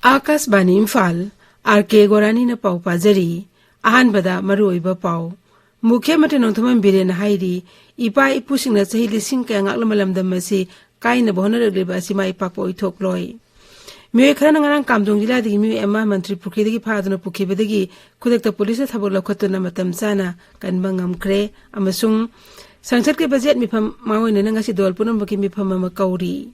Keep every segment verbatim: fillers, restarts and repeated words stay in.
ꯑꯥꯀꯥꯁꯕꯥꯅꯤ Imphal, R ꯀꯦ ꯒꯣꯔꯥꯅꯤꯅ ꯄꯥꯎ ꯄꯥꯖꯔꯤ꯫ ꯑꯍꯥꯟꯕꯗ ꯃꯔꯨꯑꯣꯏꯕ ꯄꯥꯎ꯫ ꯃꯨꯈ꯭ꯌ ꯃꯟꯇ꯭ꯔꯤ ꯅꯣꯡꯊꯣꯝꯕꯝ ꯕꯤꯔꯦꯟꯅ ꯍꯥꯏꯔꯤ, ꯏꯄꯥ ꯏꯄꯨꯁꯤꯡꯅ ꯆꯍꯤ ꯂꯤꯁꯤꯡ ꯀꯌꯥ ꯉꯥꯛꯂꯝꯕ ꯂꯝꯗꯝ ꯑꯁꯤ ꯀꯥꯏꯅꯕ ꯍꯣꯠꯅꯔꯛꯂꯤꯕ ꯑꯁꯤ ꯃꯥꯏ ꯄꯥꯛꯄ ꯑꯣꯏꯊꯣꯛꯂꯣꯏ꯫ ꯃꯤꯑꯣꯏ ꯈꯔꯅ ꯉꯔꯥꯡ ꯀꯥꯝꯖꯣꯡ ꯖꯤꯂꯥꯗꯒꯤ ꯃꯤꯑꯣꯏ ꯑꯃ ꯃꯟꯇ꯭ꯔꯤ ꯄꯨꯈ꯭ꯔꯤꯗꯒꯤ ꯐꯥꯗꯨꯅ ꯄꯨꯈꯤꯕꯗꯒꯤ ꯈꯨꯗꯛꯇ ꯄꯨꯂꯤꯁꯅ ꯊꯕꯛ ꯂꯧꯈꯠꯇꯨꯅ ꯃꯇꯝ ꯆꯥꯅ ꯀꯟꯕ ꯉꯝꯈ꯭ꯔꯦ꯫ ꯑꯃꯁꯨꯡ ꯁꯪꯁꯠꯀꯤ ꯕꯖꯦꯠ ꯃꯤꯐꯝ ꯃꯥꯡꯑꯣꯏꯅꯅ ꯉꯁꯤ ꯗꯣꯜ ꯄꯨꯝꯅꯃꯛꯀꯤ ꯃꯤꯐꯝ ꯑꯃ ꯀꯧꯔꯤ꯫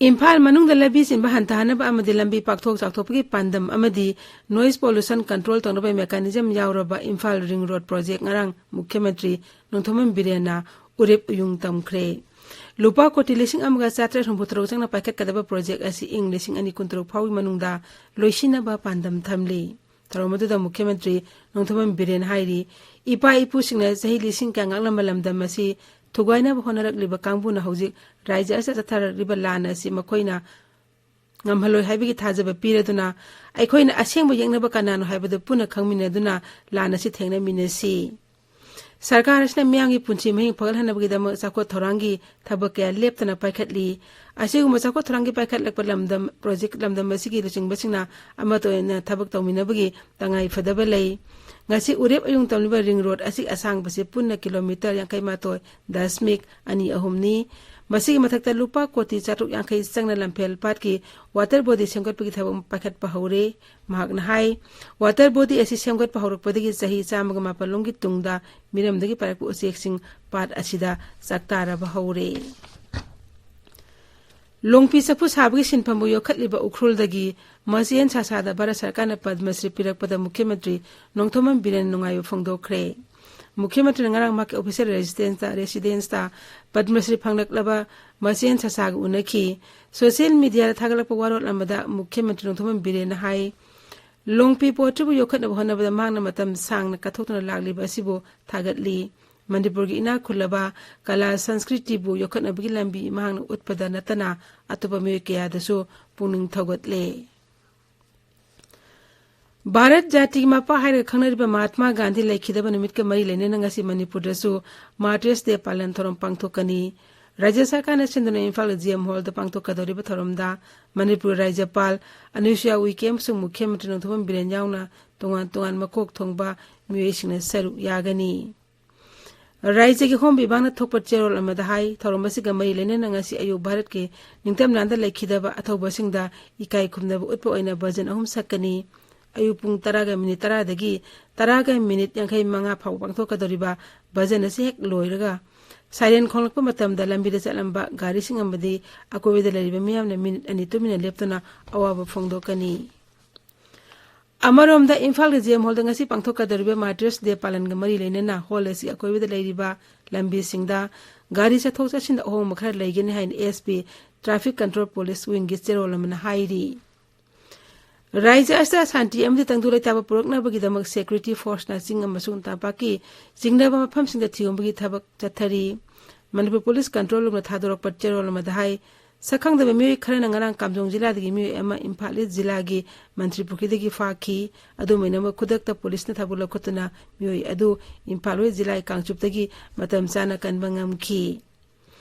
ꯏꯝꯐꯥꯜ ꯃꯅꯨꯡꯗ ꯂꯝꯕꯤ ꯆꯤꯟꯕ ꯍꯟꯊꯍꯟꯅꯕ ꯑꯃꯗꯤ ꯂꯝꯕꯤ ꯄꯥꯛꯊꯣꯛ ꯆꯥꯎꯊꯣꯛꯄꯒꯤ ꯄꯥꯟꯗꯝ ꯑꯃꯗꯤ noise pollution control ꯇꯧꯅꯕ mechanism ꯌꯥꯎꯔꯕ ꯏꯝꯐꯥꯜ ꯔꯤꯡ ꯔꯣꯗ ꯄ꯭ꯔꯣꯖꯦꯛ ꯉꯔꯥꯡ ꯃꯨꯈ꯭ꯌ ꯃꯟꯇ꯭ꯔꯤ ꯅꯣꯡꯊꯣꯝꯕꯝ ꯕꯤꯔꯦꯟꯅ ꯎꯔꯦꯞ ꯎꯌꯨꯡ ꯇꯝꯈ꯭ꯔꯦ꯫ ꯂꯨꯄꯥ ꯀꯣꯇꯤ ꯂꯤꯁꯤꯡ ꯑꯃꯒ ꯆꯥꯇ꯭ꯔꯦꯠ ꯍꯨꯝꯐꯨ ꯇꯔꯨꯛ ꯆꯪꯅ ꯄꯥꯏꯈꯠꯀꯗꯕ ꯄ꯭ꯔꯣꯖꯦꯛ ꯑꯁꯤ ꯏꯪ ꯂꯤꯁꯤꯡ ꯑꯅꯤ ꯀꯨꯟꯇꯔꯨꯛ ꯐꯥꯎꯒꯤ ꯃꯅꯨꯡꯗ ꯂꯣꯏꯁꯤꯟꯅꯕ ꯄꯥꯟꯗꯝ ꯊꯝꯂꯤ꯫ ꯊꯧꯔꯝ ꯑꯗꯨꯗ ꯃꯨꯈ꯭ꯌ ꯃꯟꯇ꯭ꯔꯤ ꯅꯣꯡꯊꯣꯝꯕꯝ ꯕꯤꯔꯦꯟ ꯍꯥꯏꯔꯤ, ꯏꯄꯥ ꯏꯄꯨꯁꯤꯡꯅ ꯆꯍꯤ ꯂꯤꯁꯤꯡ ꯀꯌꯥ ꯉꯥꯛꯂꯝꯕ ꯂꯝꯗꯝ ꯑꯁꯤ ꯊꯨꯒꯥꯏꯅꯕ ꯍꯣꯠꯅꯔꯛꯂꯤꯕ ꯀꯥꯡꯕꯨꯅ ꯍꯧꯖꯤꯛ ꯔꯥꯏꯖ꯭ꯌ ꯑꯁꯤꯗ ꯆꯠꯊꯔꯛꯂꯤꯕ ꯂꯥꯟ ꯑꯁꯤ ꯃꯈꯣꯏꯅ ꯉꯝꯍꯜꯂꯣꯏ ꯍꯥꯏꯕꯒꯤ ꯊꯥꯖꯕ ꯄꯤꯔꯗꯨꯅ, ꯑꯩꯈꯣꯏꯅ ꯑꯁꯦꯡꯕ ꯌꯦꯛꯅꯕ ꯀꯅꯥꯅꯣ ꯍꯥꯏꯕꯗꯨ ꯄꯨꯟꯅ ꯈꯪꯃꯤꯟꯅꯗꯨꯅ ꯂꯥꯟ ꯑꯁꯤ ꯊꯦꯡꯅꯃꯤꯟꯅꯁꯤ꯫ ꯁꯔꯀꯥꯔ ꯑꯁꯤꯅ ꯃꯤꯌꯥꯝꯒꯤ ꯄꯨꯟꯁꯤ ꯃꯍꯤꯡ ꯐꯒꯠꯍꯟꯅꯕꯒꯤꯗꯃꯛ ꯆꯥꯎꯈꯠ ꯊꯧꯔꯥꯡꯒꯤ ꯊꯕꯛ ꯀꯌꯥ ꯂꯦꯞꯇꯅ ꯄꯥꯏꯈꯠꯂꯤ꯫ ꯑꯁꯤꯒꯨꯝꯕ ꯆꯥꯎꯈꯠ ꯊꯧꯔꯥꯡꯒꯤ ꯄꯥꯏꯈꯠꯂꯛꯄ ꯂꯝꯗꯝ, ꯄ꯭ꯔꯣꯖꯦꯛ ꯂꯝꯗꯝ ꯑꯁꯤꯒꯤ ꯂꯨꯆꯤꯡꯕꯁꯤꯡꯅ ꯑꯃꯠꯇ ꯑꯣꯏꯅ ꯊꯕꯛ ꯇꯧꯃꯤꯟꯅꯕꯒꯤ ꯇꯉꯥꯏ ꯐꯗꯕ ꯂꯩ꯫ ꯉꯁꯤ ꯎꯔꯦꯞ ꯑꯌꯨꯡ ꯇꯝꯂꯤꯕ ꯔꯤꯡ ꯔꯣꯗ ꯑꯁꯤ ꯑꯁꯥꯡꯕꯁꯤ ꯄꯨꯟꯅ ꯀꯤꯂꯣꯃꯤꯇꯔ ꯌꯥꯡꯈꯩ ꯃꯥꯊꯣꯏ ꯗꯁꯃꯤꯛ ꯑꯅꯤ ꯑꯍꯨꯝꯅꯤ꯫ ꯃꯁꯤꯒꯤ ꯃꯊꯛꯇ ꯂꯨꯄꯥ ꯀꯣꯇꯤ ꯆꯥꯇ꯭ꯔꯨꯛ ꯌꯥꯡꯈꯩ ꯆꯪꯅ ꯂꯝꯐꯦꯜ ꯄꯥꯠꯀꯤ ꯋꯥꯇꯔ ꯕꯣꯗꯤ ꯁꯦꯝꯒꯠꯄꯒꯤ ꯊꯕꯛ ꯄꯥꯏꯈꯠꯄ ꯍꯧꯔꯦ꯫ ꯃꯍꯥꯛꯅ ꯍꯥꯏ, ꯋꯥꯇꯔ ꯕꯣꯗꯤ ꯑꯁꯤ ꯁꯦꯝꯒꯠꯄ ꯍꯧꯔꯛꯄꯗꯒꯤ ꯆꯍꯤ ꯆꯥꯝꯃꯒ ꯃꯥꯄꯜ ꯂꯣꯝꯒꯤ ꯇꯨꯡꯗ ꯃꯤꯔꯝꯗꯒꯤ ꯄꯥꯏꯔꯛꯄ ꯎꯆꯦꯛꯁꯤꯡ ꯄꯥꯠ ꯑꯁꯤꯗ ꯆꯥꯛꯇꯥꯔꯕ ꯍꯧꯔꯦ꯫ ꯂꯣꯡꯄꯤ ꯆꯐꯨ ꯁꯥꯕꯒꯤ ꯁꯤꯟꯐꯝꯕꯨ ꯌꯣꯛꯈꯠꯂꯤꯕ ꯎꯈ꯭ꯔꯨꯜꯗꯒꯤ ꯃꯆꯦꯟ ꯁꯥꯁꯥꯗ ꯚꯥꯔꯠ ꯁꯔꯀꯥꯔꯅ ꯄꯗꯃ ꯁ꯭ꯔꯤ ꯄꯤꯔꯛꯄꯗ ꯃꯨꯈ꯭ꯌ ꯃꯟꯇ꯭ꯔꯤ ꯅꯣꯡꯊꯣꯝꯕꯝ ꯕꯤꯔꯦꯟ ꯅꯨꯡꯉꯥꯏꯕ ꯐꯣꯡꯗꯣꯛꯈ꯭ꯔꯦ꯫ ꯃꯨꯈ꯭ꯌ ꯃꯟꯇ꯭ꯔꯤꯅ ꯉꯔꯥꯡ ꯃꯍꯥꯛꯀꯤ ꯑꯣꯐꯤꯁꯤꯌꯦꯜ ꯔꯦꯁꯤꯗꯦꯟꯁꯇ, ꯔꯦꯁꯤꯗꯦꯟꯁꯇ ꯄꯗꯃ ꯁ꯭ꯔꯤ ꯐꯪꯂꯛꯂꯕ ꯃꯆꯦꯟ ꯁꯥꯁꯥꯒ ꯎꯅꯈꯤ꯫ ꯁꯣꯁꯤꯌꯦꯜ ꯃꯤꯗꯤꯌꯥꯗ ꯊꯥꯒꯠꯂꯛꯄ ꯋꯥꯔꯣꯜ ꯑꯃꯗ ꯃꯨꯈ꯭ꯌ ꯃꯟꯇ꯭ꯔꯤ ꯅꯣꯡꯊꯣꯝꯕꯝ ꯕꯤꯔꯦꯟꯅ ꯍꯥꯏ, ꯂꯣꯡꯄꯤ ꯄꯣꯇ꯭ꯔꯤꯕꯨ ꯌꯣꯛꯈꯠꯅꯕ ꯍꯣꯠꯅꯕꯗ ꯃꯍꯥꯛꯅ ꯃꯇꯝ ꯁꯥꯡꯅ ꯀꯠꯊꯣꯛꯇꯨꯅ ꯂꯥꯛꯂꯤꯕ ꯑꯁꯤꯕꯨ ꯊꯥꯒꯠꯂꯤ꯫ ꯃꯅꯤꯄꯨꯔꯒꯤ ꯏꯅꯥꯛ ꯈꯨꯜꯂꯕ ꯀꯂꯥ ꯁꯪꯁꯀ꯭ꯔꯤꯇꯤꯕꯨ ꯌꯣꯛꯈꯠꯅꯕꯒꯤ ꯂꯝꯕꯤ ꯃꯍꯥꯛꯅ ꯎꯠꯄꯗ ꯅꯠꯇꯅ ꯑꯇꯣꯞꯄ ꯃꯤꯑꯣꯏ ꯀꯌꯥꯗꯁꯨ ꯄꯨꯛꯅꯤꯡ ꯊꯧꯒꯠꯂꯦ꯫ ꯚꯥꯔꯠ ꯖꯥꯇꯤꯒꯤ ꯃꯄꯥ ꯍꯥꯏꯔꯒ ꯈꯪꯅꯔꯤꯕ ꯃꯍꯥꯇꯃꯥ ꯒꯥꯟꯙꯤ ꯂꯩꯈꯤꯗꯕ ꯅꯨꯃꯤꯠꯀ ꯃꯔꯤ ꯂꯩꯅꯅ ꯉꯁꯤ ꯃꯅꯤꯄꯨꯔꯗꯁꯨ Martyrs' Day ꯄꯥꯂꯟ ꯊꯧꯔꯝ ꯄꯥꯡꯊꯣꯛꯀꯅꯤ꯫ ꯔꯥꯖ꯭ꯌ ꯁꯔꯀꯥꯔꯅ ꯁꯤꯟꯗꯨꯅ ꯏꯝꯐꯥꯜ GM Hall ꯗ ꯄꯥꯡꯊꯣꯛꯀꯗꯧꯔꯤꯕ ꯊꯧꯔꯝꯗ ꯃꯅꯤꯄꯨꯔ ꯔꯥꯖ꯭ꯌꯄꯥꯜ ꯑꯅꯨꯁꯨꯏꯌꯥ ꯎꯏꯀꯦ ꯑꯃꯁꯨꯡ ꯃꯨꯈ꯭ꯌ ꯃꯟꯇ꯭ꯔꯤ ꯅꯣꯡꯊꯣꯝꯕꯝ ꯕꯤꯔꯦꯟ ꯌꯥꯎꯅ ꯇꯣꯉꯥꯟ ꯇꯣꯉꯥꯟꯕ ꯀꯣꯛ ꯊꯣꯡꯕ ꯃꯤꯑꯣꯏꯁꯤꯡꯅ ꯁꯔꯨꯛ ꯌꯥꯒꯅꯤ꯫ ꯔꯥꯖ꯭ꯌꯒꯤ ꯍꯣꯝ ꯕꯤꯚꯥꯒꯅ ꯊꯣꯛꯄ ꯆꯦꯔꯣꯜ ꯑꯃꯗ ꯍꯥꯏ, ꯊꯧꯔꯝ ꯑꯁꯤꯒ ꯃꯔꯤ ꯂꯩꯅꯅ ꯉꯁꯤ ꯑꯌꯨꯛ ꯚꯥꯔꯠꯀꯤ ꯅꯤꯡꯇꯝ ꯂꯥꯟꯗ ꯂꯩꯈꯤꯗꯕ ꯑꯊꯧꯕꯁꯤꯡꯗ ꯏꯀꯥꯏ ꯈꯨꯝꯅꯕ ꯎꯠꯄ ꯑꯣꯏꯅ ꯚꯖꯟ ꯑꯍꯨꯝ ꯁꯛꯀꯅꯤ꯫ ꯑꯌꯨꯛ ꯄꯨꯡ ꯇꯔꯥꯒ ꯃꯤꯅꯤꯠ ꯇꯔꯥꯗꯒꯤ ꯇꯔꯥꯒ ꯃꯤꯅꯤꯠ ꯌꯥꯡꯈꯩ ꯃꯉꯥ ꯐꯥꯎꯕ ꯄꯥꯡꯊꯣꯛꯀꯗꯧꯔꯤꯕ ꯚꯖꯟ ꯑꯁꯤ ꯍꯦꯛ ꯂꯣꯏꯔꯒ ꯁꯥꯏꯔꯦꯟ ꯈꯣꯡꯂꯛꯄ ꯃꯇꯝꯗ ꯂꯝꯕꯤꯗ ꯆꯠꯂꯝꯕ ꯒꯥꯔꯤꯁꯤꯡ ꯑꯃꯗꯤ ꯑꯀꯣꯏꯕꯗ ꯂꯩꯔꯤꯕ ꯃꯤꯌꯥꯝꯅ ꯃꯤꯅꯤꯠ ꯑꯅꯤ ꯇꯨꯃꯤꯟꯅ ꯂꯦꯞꯇꯨꯅ ꯑꯋꯥꯕ ꯐꯣꯡꯗꯣꯛꯀꯅꯤ꯫ ꯑꯃꯔꯣꯝꯗ ꯏꯝꯐꯥꯜꯒꯤ GM Hall ꯗ ꯉꯁꯤ ꯄꯥꯡꯊꯣꯛꯀꯗꯧꯔꯤꯕ Martyrs' Day ꯄꯥꯂꯟꯒ ꯃꯔꯤ ꯂꯩꯅꯅ ꯍꯣꯜ ꯑꯁꯤ ꯑꯀꯣꯏꯕꯗ ꯂꯩꯔꯤꯕ ꯂꯝꯕꯤꯁꯤꯡꯗ ꯒꯥꯔꯤ ꯆꯠꯊꯣꯛ ꯆꯠꯁꯤꯟꯗ ꯑꯍꯣꯡꯕ ꯈꯔ ꯂꯩꯒꯅꯤ ꯍꯥꯏꯅ SP Traffic Control Police Wing ꯒꯤ ꯆꯦꯔꯣꯜ ꯑꯃꯅ ꯍꯥꯏꯔꯤ꯫ ꯔꯥꯖ꯭ꯌ ꯑꯁꯤꯗ ꯁꯥꯟꯇꯤ ꯑꯃꯗꯤ ꯇꯪꯗꯨ ꯂꯩꯇꯥꯕ ꯄꯨꯔꯛꯅꯕꯒꯤꯗꯃꯛ security force ꯅ ꯆꯤꯡ ꯑꯃꯁꯨꯡ ꯇꯝꯄꯥꯛꯀꯤ ꯆꯤꯡꯅꯕ ꯃꯐꯝꯁꯤꯡꯗ ꯊꯤꯍꯣꯡꯕꯒꯤ ꯊꯕꯛ ꯆꯠꯊꯔꯤ꯫ ꯃꯅꯤꯄꯨꯔ Police Control Room ꯅ ꯊꯥꯗꯣꯔꯛꯄ ꯆꯦꯔꯣꯜ ꯑꯃꯗ ꯍꯥꯏ, ꯁꯛꯈꯪꯗꯕ ꯃꯤꯑꯣꯏ ꯈꯔꯅ ꯉꯔꯥꯡ ꯀꯥꯝꯖꯣꯡ ꯖꯤꯂꯥꯗꯒꯤ ꯃꯤꯑꯣꯏ ꯑꯃ ꯏꯝꯐꯥꯜ ꯏꯁ ꯖꯤꯂꯥꯒꯤ ꯃꯟꯇ꯭ꯔꯤ ꯄꯨꯈ꯭ꯔꯤꯗꯒꯤ ꯐꯥꯈꯤ꯫ ꯑꯗꯨꯝ ꯑꯣꯏꯅꯃꯛ, ꯈꯨꯗꯛꯇ ꯄꯨꯂꯤꯁꯅ ꯊꯕꯛ ꯂꯧꯈꯠꯇꯨꯅ ꯃꯤꯑꯣꯏ ꯑꯗꯨ ꯏꯝꯐꯥꯜ ꯋꯦꯁ ꯖꯤꯂꯥꯒꯤ ꯀꯥꯡꯆꯨꯞꯇꯒꯤ ꯃꯇꯝ ꯆꯥꯅ ꯀꯟꯕ ꯉꯝꯈꯤ꯫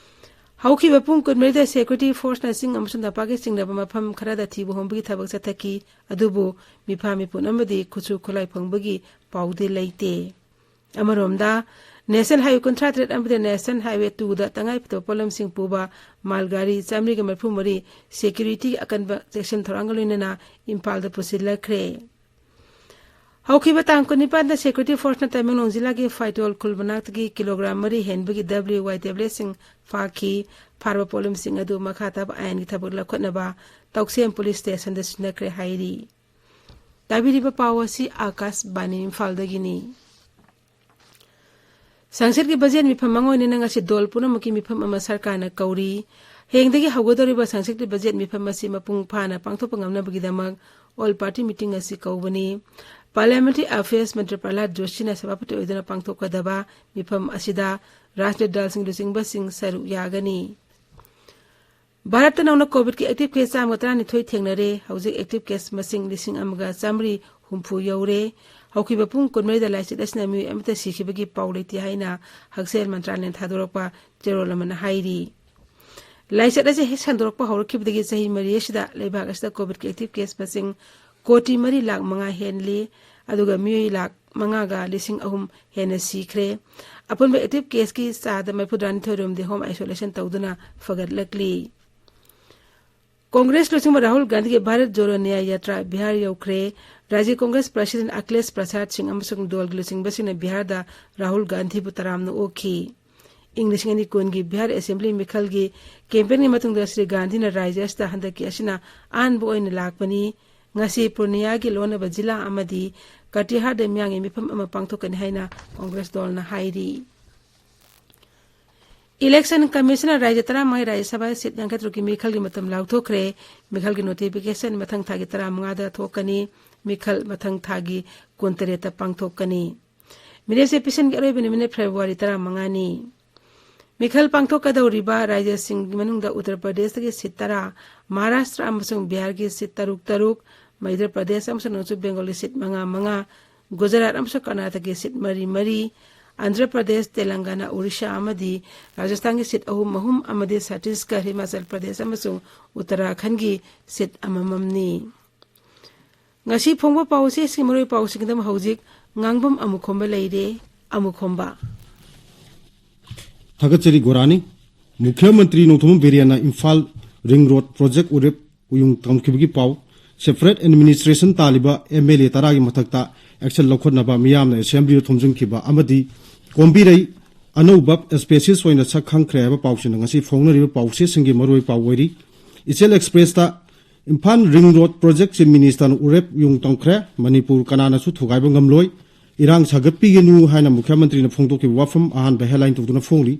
ꯍꯧꯈꯤꯕ ꯄꯨꯡ ꯀꯨꯟꯃꯔꯤꯗ security force ꯅ ꯆꯤꯡ ꯑꯃꯁꯨꯡ ꯇꯝꯄꯥꯛꯀꯤ ꯆꯤꯡꯅꯕ ꯃꯐꯝ ꯈꯔꯗ ꯊꯤꯕ ꯍꯣꯡꯕꯒꯤ ꯊꯕꯛ ꯆꯠꯊꯈꯤ꯫ ꯑꯗꯨꯕꯨ ꯃꯤꯐꯥ ꯃꯤꯄꯨꯟ ꯑꯃꯗꯤ ꯈꯨꯠꯁꯨ ꯈꯨꯠꯂꯥꯏ ꯐꯪꯕꯒꯤ ꯄꯥꯎꯗꯤ ꯂꯩꯇꯦ꯫ ꯑꯃꯔꯣꯝꯗ, National Highway ꯀꯨꯟꯊ꯭ꯔꯥ ꯇꯔꯦꯠ ꯑꯃꯗꯤ National Highway two ꯗ ꯇꯉꯥꯏ ꯐꯗꯕ ꯄꯣꯠꯂꯝꯁꯤꯡ ꯄꯨꯕ ꯃꯥꯜ ꯒꯥꯔꯤ ꯆꯥꯃꯔꯤꯒ ꯃꯔꯤꯐꯨ ꯃꯔꯤ security ꯒꯤ ꯑꯀꯟꯕ ꯆꯦꯛꯁꯤꯟ ꯊꯧꯔꯥꯡꯒ ꯂꯣꯏꯅꯅ ꯏꯝꯐꯥꯜꯗ ꯄꯨꯁꯤꯜꯂꯛꯈ꯭ꯔꯦ꯫ ꯍꯧꯈꯤꯕ ꯇꯥꯡ ꯀꯨꯟꯅꯤꯄꯥꯟꯗ security force ꯅ ꯇꯃꯦꯡꯂꯣꯡ ꯖꯤꯂꯥꯒꯤ ꯐꯥꯏꯇꯣꯜ ꯈꯨꯜ ꯃꯅꯥꯛꯇꯒꯤ ꯀꯤꯂꯣꯒ꯭ꯔꯥꯝ ꯃꯔꯤ ꯍꯦꯟꯕꯒꯤ WY tablet ꯁꯤꯡ ꯐꯥꯈꯤ꯫ ꯐꯥꯔꯕ ꯄꯣꯠꯂꯝꯁꯤꯡ ꯑꯗꯨ ꯃꯈꯥ ꯇꯥꯕ ꯑꯥꯏꯟꯒꯤ ꯊꯕꯛ ꯂꯧꯈꯠꯅꯕ ꯇꯧꯁꯦꯝ ꯄꯨꯂꯤꯁ ꯁ꯭ꯇꯦꯁꯟꯗ ꯁꯤꯟꯅꯈ꯭ꯔꯦ ꯍꯥꯏꯔꯤ꯫ ꯇꯥꯕꯤꯔꯤꯕ ꯄꯥꯎ ꯑꯁꯤ ꯑꯥꯀꯥꯁꯕꯥꯅꯤ ꯏꯝꯐꯥꯜꯗꯒꯤꯅꯤ꯫ ꯁꯪꯁꯠꯀꯤ ꯕꯖꯦꯠ ꯃꯤꯐꯝ ꯃꯥꯡꯑꯣꯏꯅꯅ ꯉꯁꯤ ꯗꯣꯜ ꯄꯨꯝꯅꯃꯛꯀꯤ ꯃꯤꯐꯝ ꯑꯃ ꯁꯔꯀꯥꯔꯅ ꯀꯧꯔꯤ꯫ ꯍꯌꯦꯡꯗꯒꯤ ꯍꯧꯒꯗꯧꯔꯤꯕ ꯁꯪꯁꯠꯀꯤ ꯕꯖꯦꯠ ꯃꯤꯐꯝ ꯑꯁꯤ ꯃꯄꯨꯡ ꯐꯥꯅ ꯄꯥꯡꯊꯣꯛꯄ ꯉꯝꯅꯕꯒꯤꯗꯃꯛ all party meeting ꯑꯁꯤ ꯀꯧꯕꯅꯤ꯫ Parliamentary Affairs Minister Prahlad Joshina ꯁꯚꯥꯄꯇꯤ ꯑꯣꯏꯗꯨꯅ ꯄꯥꯡꯊꯣꯛꯀꯗꯕ ꯃꯤꯐꯝ ꯑꯁꯤꯗ ꯔꯥꯖꯅꯤꯇꯤ ꯗꯜꯁꯤꯡ ꯂꯨꯆꯤꯡꯕꯁꯤꯡ ꯁꯔꯨꯛ ꯌꯥꯒꯅꯤ꯫ ꯚꯥꯔꯠꯇ ꯅꯧꯅ ꯀꯣꯚꯤꯗꯀꯤ ꯑꯦꯛꯇꯤꯚ ꯀꯦꯁ ꯆꯥꯝꯃꯒ ꯇꯔꯥꯅꯤꯊꯣꯏ ꯊꯦꯡꯅꯔꯦ꯫ ꯍꯧꯖꯤꯛ ꯑꯦꯛꯇꯤꯚ ꯀꯦꯁ ꯃꯁꯤꯡ ꯂꯤꯁꯤꯡ ꯑꯃꯒ ꯆꯥꯃꯔꯤ ꯍꯨꯝꯐꯨ ꯌꯧꯔꯦ꯫ ꯍꯧꯈꯤꯕ ꯄꯨꯡ ꯀꯨꯟꯃꯔꯤꯗ ꯂꯥꯏꯆꯠ ꯑꯁꯤꯅ ꯃꯤꯑꯣꯏ ꯑꯃꯠꯇ ꯁꯤꯈꯤꯕꯒꯤ ꯄꯥꯎ ꯂꯩꯇꯦ ꯍꯥꯏꯅ ꯍꯛꯁꯦꯜ ꯃꯟꯇ꯭ꯔꯥꯂꯌꯅ ꯊꯥꯗꯣꯔꯛꯄ ꯆꯦꯔꯣꯜ ꯑꯃꯅ ꯍꯥꯏꯔꯤ꯫ ꯂꯥꯏꯆꯠ ꯑꯁꯤ ꯍꯦꯛ ꯁꯟꯗꯣꯔꯛꯄ ꯍꯧꯔꯛꯈꯤꯕꯗꯒꯤ ꯆꯍꯤ ꯃꯔꯤ ꯑꯁꯤꯗ ꯂꯩꯕꯥꯛ ꯑꯁꯤꯗ ꯀꯣꯚꯤꯗꯀꯤ ꯑꯦꯛꯇꯤꯚ ꯀꯦꯁ ꯃꯁꯤꯡ ꯀꯣꯇꯤ ꯃꯔꯤ ꯂꯥꯈ ꯃꯉꯥ ꯍꯦꯟꯂꯤ, ꯑꯗꯨꯒ ꯃꯤꯑꯣꯏ ꯂꯥꯈ ꯃꯉꯥꯒ ꯂꯤꯁꯤꯡ ꯑꯍꯨꯝ ꯍꯦꯟꯅ ꯁꯤꯈ꯭ꯔꯦ꯫ ꯑꯄꯨꯟꯕ ꯑꯦꯛꯇꯤꯚ ꯀꯦꯁꯀꯤ ꯆꯥꯗ ꯃꯔꯤꯐꯨꯇꯔꯥꯅꯤꯊꯣꯏ ꯔꯣꯝꯗꯤ ꯍꯣꯝ ꯑꯥꯏꯁꯣꯂꯦꯁꯟ ꯇꯧꯗꯨꯅ ꯐꯒꯠꯂꯛꯂꯤ꯫ ꯀꯣꯡꯒ꯭ꯔꯦꯁ ꯂꯨꯆꯤꯡꯕ ꯔꯥꯍꯨꯜ ꯒꯥꯟꯙꯤꯒꯤ ꯚꯥꯔꯠ ꯖꯣꯔꯣ ꯅ꯭ꯌꯥꯌ ꯌꯥꯇ꯭ꯔꯥ ꯕꯤꯍꯥꯔ ꯌꯧꯈ꯭ꯔꯦ꯫ ꯔꯥꯖ꯭ꯌ ꯀꯣꯡꯒ꯭ꯔꯦꯁ ꯄ꯭ꯔꯁꯤꯗꯦꯟꯠ ꯑꯈꯤꯂꯦꯁ ꯄ꯭ꯔꯁꯥꯗ ꯁꯤꯡ ꯑꯃꯁꯨꯡ ꯗꯣꯜꯒꯤ ꯂꯨꯆꯤꯡꯕꯁꯤꯡꯅ ꯕꯤꯍꯥꯔꯗ ꯔꯥꯍꯨꯜ ꯒꯥꯟꯙꯤꯕꯨ ꯇꯔꯥꯝꯅ ꯑꯣꯛꯈꯤ꯫ ꯏꯪ ꯂꯤꯁꯤꯡ ꯑꯅꯤ ꯀꯨꯟꯒꯤ ꯕꯤꯍꯥꯔ ꯑꯦꯁꯦꯝꯕ꯭ꯂꯤ ꯃꯤꯈꯜꯒꯤ ꯀꯦꯝꯄꯦꯟꯒꯤ ꯃꯇꯨꯡꯗ ꯁ꯭ꯔꯤ ꯒꯥꯟꯙꯤꯅ ꯔꯥꯖ꯭ꯌ ꯑꯁꯤꯗ ꯍꯟꯗꯛꯀꯤ ꯑꯁꯤꯅ ꯑꯍꯥꯟꯕ ꯑꯣꯏꯅ ꯂꯥꯛꯄꯅꯤ꯫ ꯉꯁꯤ ꯄꯨꯔꯅꯤꯌꯥꯒꯤ ꯂꯣꯟꯅꯕ ꯖꯤꯂꯥ ꯑꯃꯗꯤ ꯀꯇꯤꯍꯥꯔꯗ ꯃꯤꯌꯥꯝꯒꯤ ꯃꯤꯐꯝ ꯑꯃ ꯄꯥꯡꯊꯣꯛꯀꯅꯤ ꯍꯥꯏꯅ ꯀꯣꯡꯒ꯭ꯔꯦꯁ ꯗꯣꯜꯅ ꯍꯥꯏꯔꯤ꯫ ꯏꯂꯦꯛꯁꯟ ꯀꯃꯤꯁꯟꯅ ꯔꯥꯖ꯭ꯌ ꯇꯔꯥꯃꯉꯥ ꯔꯥꯖ꯭ꯌ ꯁꯚꯥ ꯁꯤꯠ ꯌꯥꯡꯈꯩꯇꯔꯨꯛꯀꯤ ꯃꯤꯈꯜꯒꯤ ꯃꯇꯝ ꯂꯥꯎꯊꯣꯛꯈ꯭ꯔꯦ꯫ ꯃꯤꯈꯜꯒꯤ ꯅꯣꯇꯤꯐꯤꯀꯦꯁꯟ ꯃꯊꯪ ꯊꯥꯒꯤ ꯇꯔꯥꯃꯉꯥꯗ ꯊꯣꯛꯀꯅꯤ꯫ ꯃꯤꯈꯜ ꯃꯊꯪ ꯊꯥꯒꯤ ꯀꯨꯟꯇꯔꯦꯠꯇ ꯄꯥꯡꯊꯣꯛꯀꯅꯤ꯫ ꯃꯤꯔꯦꯞ ꯆꯦ ꯄꯤꯁꯤꯟꯒꯤ ꯑꯔꯣꯏꯕ ꯅꯨꯃꯤꯠꯅ ꯐꯦꯕ꯭ꯔꯨꯋꯥꯔꯤ ꯇꯔꯥꯃꯉꯥꯅꯤ꯫ ꯃꯤꯈꯜ ꯄꯥꯡꯊꯣꯛꯀꯗꯧꯔꯤꯕ ꯔꯥꯖ꯭ꯌꯁꯤꯡꯒꯤ ꯃꯅꯨꯡꯗ ꯎꯠꯇꯔ ꯄ꯭ꯔꯗꯦꯁꯇꯒꯤ ꯁꯤꯠ ꯇꯔꯥ, ꯃꯍꯥꯔꯥꯁꯇ꯭ꯔ ꯑꯃꯁꯨꯡ ꯕꯤꯍꯥꯔꯒꯤ ꯁꯤꯠ ꯇꯔꯨꯛ ꯇꯔꯨꯛ, ꯃꯙ꯭ꯌ ꯄ꯭ꯔꯗꯦꯁ ꯑꯃꯁꯨꯡ ꯅꯣꯡꯆꯨꯞ ꯕꯦꯡꯒꯣꯜꯒꯤ ꯁꯤꯠ ꯃꯉꯥ ꯃꯉꯥ, ꯒꯨꯖꯔꯥꯠ ꯑꯃꯁꯨꯡ ꯀꯔꯅꯥꯇꯀꯥꯒꯤ ꯁꯤꯠ ꯃꯔꯤ ꯃꯔꯤ, ꯑꯟꯙ꯭ꯔ ꯄ꯭ꯔꯗꯦꯁ, ꯇꯦꯂꯪꯒꯥꯅꯥ, ꯑꯣꯔꯤꯁꯥ ꯑꯃꯗꯤ ꯔꯥꯖꯁꯊꯥꯟꯒꯤ ꯁꯤꯠ ꯑꯍꯨꯝ ꯑꯍꯨꯝ ꯑꯃꯗꯤ ꯁꯠꯇꯤꯁꯒꯔ, ꯍꯤꯃꯥꯆꯜ ꯄ꯭ꯔꯗꯦꯁ ꯑꯃꯁꯨꯡ ꯎꯠꯇꯔꯥꯈꯟꯗꯒꯤ ꯁꯤꯠ ꯑꯃꯃꯝꯅꯤ꯫ ꯉꯁꯤ ꯐꯣꯡꯕ ꯄꯥꯎꯆꯦꯁꯤꯡ ꯃꯔꯨꯑꯣꯏꯕ ꯄꯥꯎꯁꯤꯡꯒꯤꯗꯃꯛ ꯍꯧꯖꯤꯛ ꯉꯥꯡꯕꯝ ꯑꯃꯨꯈꯣꯝꯕ ꯂꯩꯔꯦ꯫ ꯑꯃꯨꯈꯣꯝꯕ꯫ ꯊꯥꯒꯠꯆꯔꯤ ꯒꯣꯔꯥꯅꯤ꯫ ꯃꯨꯈ꯭ꯌ ꯃꯟꯇ꯭ꯔꯤ ꯅꯣꯡꯊꯣꯝꯕꯝ ꯕꯤꯔꯦꯟꯅ ꯏꯝꯐꯥꯜ ꯔꯤꯡ ꯔꯣꯗ ꯄ꯭ꯔꯣꯖꯦꯛ ꯎꯔꯦꯞ ꯎꯌꯨꯡ ꯇꯝꯈꯤꯕꯒꯤ ꯄꯥꯎ꯫ ꯁꯦꯄꯔꯦꯠ ꯑꯦꯗꯃꯤꯅꯤꯁꯇ꯭ꯔꯦꯁꯟ ꯇꯥꯜꯂꯤꯕ ꯑꯦꯝ ꯑꯦꯜ ꯑꯦ ꯇꯔꯥꯒꯤ ꯃꯊꯛꯇ ꯑꯦꯛꯁꯟ ꯂꯧꯈꯠꯅꯕ ꯃꯤꯌꯥꯝꯅ ꯑꯦꯁꯦꯝꯕ꯭ꯂꯤꯗ ꯊꯣꯝꯖꯤꯟꯈꯤꯕ ꯑꯃꯗꯤ ꯀꯣꯝꯕꯤꯔꯩ ꯑꯅꯧꯕ ꯁ꯭ꯄꯦꯁꯤꯁ ꯑꯣꯏꯅ ꯁꯛ ꯈꯪꯈ꯭ꯔꯦ ꯍꯥꯏꯕ ꯄꯥꯎꯁꯤꯅ ꯉꯁꯤ ꯐꯣꯡꯅꯔꯤꯕ ꯄꯥꯎꯆꯦꯁꯤꯡꯒꯤ ꯃꯔꯨꯑꯣꯏꯕ ꯄꯥꯎ ꯑꯣꯏꯔꯤ꯫ ꯏꯆꯦꯜ ꯑꯦꯛꯁꯄ꯭ꯔꯦꯁꯇ Imphal ring road project chief ꯃꯤꯅꯤꯁꯇꯔꯅ ꯎꯔꯦꯞ ꯎꯌꯨꯡ ꯇꯝꯈ꯭ꯔꯦ꯫ ꯃꯅꯤꯄꯨꯔ ꯀꯅꯥꯅꯁꯨ ꯊꯨꯒꯥꯏꯕ ꯉꯝꯂꯣꯏ꯫ ꯏꯔꯥꯡ ꯁꯥꯒꯠꯄꯤꯒꯅꯨ ꯍꯥꯏꯅ ꯃꯨꯈ꯭ꯌ ꯃꯟꯇ꯭ꯔꯤꯅ ꯐꯣꯡꯗꯣꯛꯈꯤꯕ ꯋꯥꯐꯝ ꯑꯍꯥꯟꯕ ꯍꯦꯗꯂꯥꯏꯟ ꯇꯧꯗꯨꯅ ꯐꯣꯡꯂꯤ꯫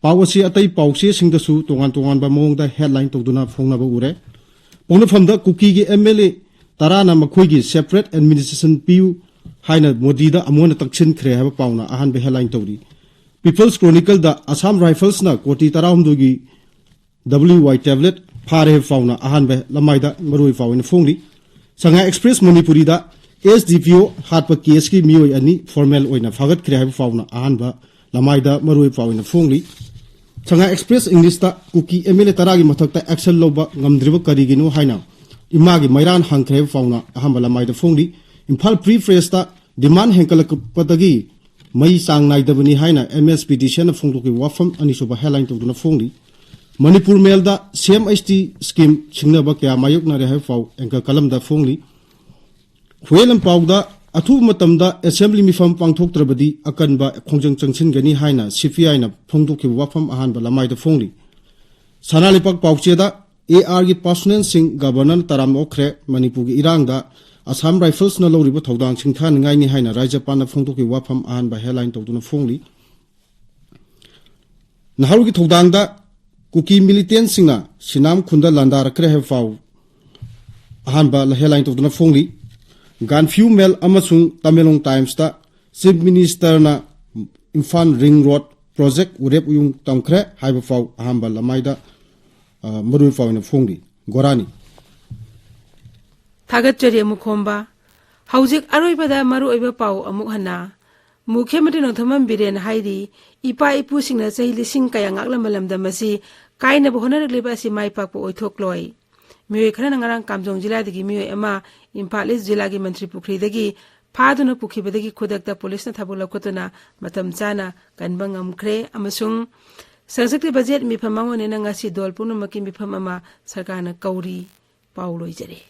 ꯄꯥꯎ ꯑꯁꯤ ꯑꯇꯩ ꯄꯥꯎꯆꯦꯁꯤꯡꯗꯁꯨ ꯇꯣꯉꯥꯟ ꯇꯣꯉꯥꯟꯕ ꯃꯑꯣꯡꯗ ꯍꯦꯗꯂꯥꯏꯟ ꯇꯧꯗꯨꯅ ꯐꯣꯡꯅꯕ ꯎꯔꯦ꯫ ꯄꯣꯛꯅꯐꯝꯗ ꯀꯨꯀꯤꯒꯤ ꯑꯦꯝ ꯑꯦꯜ ꯑꯦ ꯇꯔꯥꯅ ꯃꯈꯣꯏꯒꯤ separate administration ꯄꯤꯌꯨ ꯍꯥꯏꯅ ꯃꯣꯗꯤꯗ ꯑꯃꯨꯛ ꯍꯟꯅ ꯇꯛꯁꯤꯟꯈ꯭ꯔꯦ ꯍꯥꯏꯕ ꯄꯥꯎꯅ ꯑꯍꯥꯟꯕ headline ꯇꯧꯔꯤ꯫ People's Chronicleꯗ Assam Riflesꯅ ꯀꯣꯇꯤ ꯇꯔꯥꯍꯨꯝꯗꯣꯏꯒꯤ W Y tablet ꯐꯥꯔꯦ ꯍꯥꯏꯕ ꯄꯥꯎꯅ ꯑꯍꯥꯟꯕ ꯂꯃꯥꯏꯗ ꯃꯔꯨꯑꯣꯏꯕ ꯄꯥꯎ ꯑꯣꯏꯅ ꯐꯣꯡꯂꯤ꯫ ꯁꯉꯥꯏ Express ꯃꯅꯤꯄꯨꯔꯤꯗ S D P O ꯍꯥꯠꯄ caseꯀꯤ ꯃꯤꯑꯣꯏ ꯑꯅꯤ formal ꯑꯣꯏꯅ ꯐꯥꯒꯠꯈ꯭ꯔꯦ ꯍꯥꯏꯕ ꯄꯥꯎꯅ ꯑꯍꯥꯟꯕ ꯂꯃꯥꯏꯗ ꯃꯔꯨꯑꯣꯏꯕ ꯄꯥꯎ ꯑꯣꯏꯅ ꯐꯣꯡꯂꯤ꯫ ꯁꯉꯥꯏ Express Englishꯇ Kuki M L A ꯇꯔꯥꯒꯤ ꯃꯊꯛꯇ action ꯂꯧꯕ ꯉꯝꯗ꯭ꯔꯤꯕ ꯀꯔꯤꯒꯤꯅꯣ ꯍꯥꯏꯅ ꯏꯃꯥꯒꯤ ꯃꯩꯔꯥꯟ ꯍꯪꯈ꯭ꯔꯦ ꯍꯥꯏꯕ ꯄꯥꯎꯅ ꯑꯍꯥꯟꯕ ꯂꯃꯥꯏꯗ ꯐꯣꯡꯂꯤ꯫ ꯏꯝꯐꯥꯜ Free Pressꯇ demand ꯍꯦꯟꯒꯠꯂꯛꯄꯗꯒꯤ ꯃꯩ ꯆꯥꯡ ꯅꯥꯏꯗꯕꯅꯤ ꯍꯥꯏꯅ M S P D Cꯅ ꯐꯣꯡꯗꯣꯛꯈꯤꯕ ꯋꯥꯐꯝ ꯑꯅꯤꯁꯨꯕ headline ꯇꯧꯗꯨꯅ ꯐꯣꯡꯂꯤ꯫ Manipur Mailꯗ C M H T scheme ꯁꯤꯡꯅꯕ ꯀꯌꯥ ꯃꯥꯌꯣꯛꯅꯔꯦ ꯍꯥꯏꯕ ꯄꯥꯎ anchor columnꯗ ꯐꯣꯡꯂꯤ꯫ ꯍꯨꯌꯦꯟ ꯂꯝꯄꯥꯎꯗ ꯑꯊꯨꯕ ꯃꯇꯝꯗ assembly ꯃꯤꯐꯝ ꯄꯥꯡꯊꯣꯛꯇ꯭ꯔꯕꯗꯤ ꯑꯀꯟꯕ ꯈꯣꯡꯖꯪ ꯆꯪꯁꯤꯟꯒꯅꯤ ꯍꯥꯏꯅ C P Iꯅ ꯐꯣꯡꯗꯣꯛꯈꯤꯕ ꯋꯥꯐꯝ ꯑꯍꯥꯟꯕ ꯂꯃꯥꯏꯗ ꯐꯣꯡꯂꯤ꯫ ꯁꯅꯥ ꯂꯩꯄꯥꯛ ꯄꯥꯎꯆꯦꯗ A Rꯒꯤ personal ꯁꯤꯡ Governorꯅ ꯇꯔꯥꯝꯅ ꯑꯣꯛꯈ꯭ꯔꯦ꯫ ꯃꯅꯤꯄꯨꯔꯒꯤ ꯏꯔꯥꯡꯗ Assam Riflesꯅ ꯂꯧꯔꯤꯕ ꯊꯧꯗꯥꯡ ꯁꯤꯡꯊꯥꯅꯤꯡꯉꯥꯏꯅꯤ ꯍꯥꯏꯅ ꯔꯥꯖ꯭ꯌꯄꯥꯜꯅ ꯐꯣꯡꯗꯣꯛꯈꯤꯕ ꯋꯥꯐꯝ ꯑꯍꯥꯟꯕ headline ꯇꯧꯗꯨꯅ ꯐꯣꯡꯂꯤ꯫ ꯅꯍꯥꯔꯣꯜꯒꯤ ꯊꯧꯗꯥꯡꯗ ꯀꯨꯀꯤ militantꯁꯤꯡꯅ ꯁꯤꯅꯥꯝ ꯈꯨꯟꯗ ꯂꯥꯟꯗꯥꯔꯛꯈ꯭ꯔꯦ ꯍꯥꯏꯕ ꯄꯥꯎ ꯑꯍꯥꯟꯕ headline ꯇꯧꯗꯨꯅ ꯐꯣꯡꯂꯤ꯫ Gaanphiu Mail ꯑꯃꯁꯨꯡ Tamenglong Timesꯇ Chief Ministerꯅ Imphal Ring Road project ꯎꯔꯦꯞ ꯎꯌꯨꯡ ꯇꯝꯈ꯭ꯔꯦ ꯍꯥꯏꯕ ꯄꯥꯎ ꯑꯍꯥꯟꯕ ꯂꯃꯥꯏꯗ, ꯑ, ꯃꯔꯨꯑꯣꯏꯕ ꯄꯥꯎ ꯑꯣꯏꯅ ꯐꯣꯡꯂꯤ꯫ ꯒꯣꯔꯥꯅꯤ꯫ ꯊꯥꯒꯠꯆꯔꯤ ꯑꯃꯨꯛ ꯈꯣꯝꯕ꯫ ꯍꯧꯖꯤꯛ ꯑꯔꯣꯏꯕꯗ ꯃꯔꯨꯑꯣꯏꯕ ꯄꯥꯎ ꯑꯃꯨꯛ ꯍꯟꯅ꯫ ꯃꯨꯈ꯭ꯌ ꯃꯟꯇ꯭ꯔꯤ ꯅꯣꯡꯊꯣꯝꯕꯝ ꯕꯤꯔꯦꯟ ꯍꯥꯏꯔꯤ, ꯏꯄꯥ ꯏꯄꯨꯁꯤꯡꯅ ꯆꯍꯤ ꯂꯤꯁꯤꯡ ꯀꯌꯥ ꯉꯥꯛꯂꯝꯕ ꯂꯝꯗꯝ ꯑꯁꯤ ꯀꯥꯏꯅꯕ ꯍꯣꯠꯅꯔꯛꯂꯤꯕ ꯑꯁꯤ ꯃꯥꯏ ꯄꯥꯛꯄ ꯑꯣꯏꯊꯣꯛꯂꯣꯏ꯫ ꯃꯤꯑꯣꯏ ꯈꯔꯅ ꯉꯔꯥꯡ ꯀꯥꯝꯖꯣꯡ ꯖꯤꯂꯥꯗꯒꯤ ꯃꯤꯑꯣꯏ ꯑꯃ ꯏꯝꯐꯥꯜ ꯏꯁ ꯖꯤꯂꯥꯒꯤ ꯃꯟꯇ꯭ꯔꯤ ꯄꯨꯈ꯭ꯔꯤꯗꯒꯤ ꯐꯥꯗꯨꯅ ꯄꯨꯈꯤꯕꯗꯒꯤ ꯈꯨꯗꯛꯇ ꯄꯨꯂꯤꯁꯅ ꯊꯕꯛ ꯂꯧꯈꯠꯇꯨꯅ ꯃꯇꯝ ꯆꯥꯅ ꯀꯟꯕ ꯉꯝꯈ꯭ꯔꯦ ꯑꯃꯁꯨꯡ ꯁꯪꯁꯛꯇꯤ ꯕꯖꯦꯠ ꯃꯤꯐꯝ ꯃꯥꯡꯑꯣꯏꯅꯅ ꯉꯁꯤ ꯗꯣꯜ ꯄꯨꯝꯅꯃꯛꯀꯤ ꯃꯤꯐꯝ ꯑꯃ ꯁꯔꯀꯥꯔꯅ ꯀꯧꯔꯤ꯫ ꯄꯥꯎ ꯂꯣꯏꯖꯔꯦ꯫